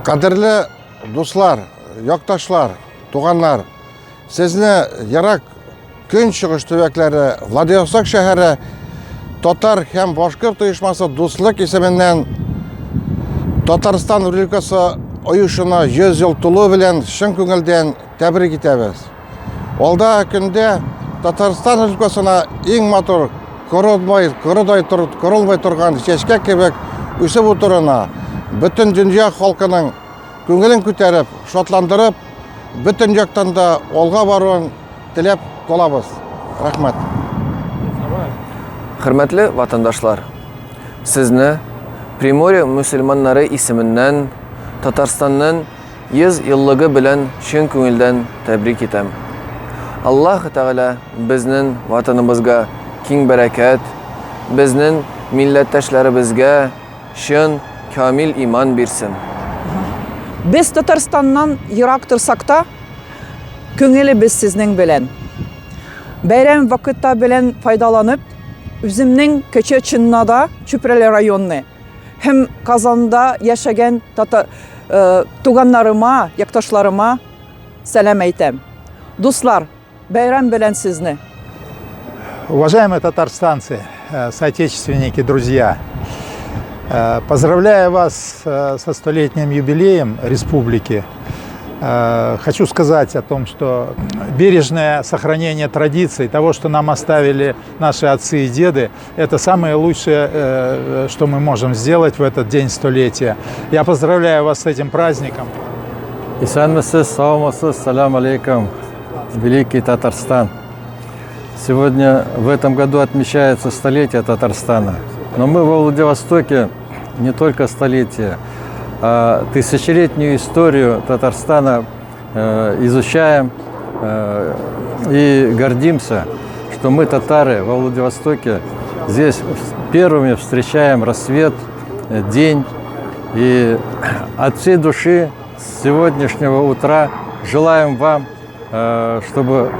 Кадерле дуслар, якташлар, туганнар, сезне ерак Көнчыгыш төбәкләре Владивосток шәһәре татар һәм башкорт оешмасы Дуслык исеменнән Татарстан Республикасы оешына 100 ел тулу белән чын күңелдән тәбрик итәбез. Алда көндә Татарстан Республикасына иң матур корылмай, корыдай тор, корылмай торган чәчкә кебек үсеп утыруына, бөтен дөнья халкының күңелен күтәреп, шатландырып, бөтен яктан да алга баруын теләп калабыз. Рәхмәт. Хөрмәтле ватандашлар, сезне Приморье мөселманнары исеменнән Татарстанның 100 еллыгы белән чын күңелдән тәбрик итәм. Аллаһ Тәгалә безнең ватаныбызга киң бәрәкәт, безнең милләттәшләребезгә чын камил иман бирсен. Без Татарстаннан ерак торсак та, күңелебез сезнең белән. Бәйрәм вакыты белән файдаланып, үземнең Кече Чыннада, Чүпрәле районы, һәм Казанда яшәгән тата, э, туганнарыма, якташларыма сәлам әйтәм. Дуслар, бәйрәм белән сезне! Уважаемые татарстанцы, соотечественники, друзья, поздравляю вас со столетним юбилеем республики. Хочу сказать о том, что бережное сохранение традиций, того, что нам оставили наши отцы и деды, это самое лучшее, что мы можем сделать в этот день столетия. Я поздравляю вас с этим праздником. Исәнмесез, саумысыз, сәлам алейкум, великий Татарстан. Сегодня в этом году отмечается столетие Татарстана. Но мы во Владивостоке не только столетие, а тысячелетнюю историю Татарстана изучаем и гордимся, что мы, татары, во Владивостоке здесь первыми встречаем рассвет, день. И от всей души с сегодняшнего утра желаем вам, чтобы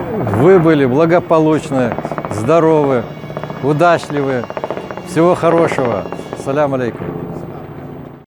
вы были благополучны, здоровы, удачливы. Всего хорошего. Салям алейкум.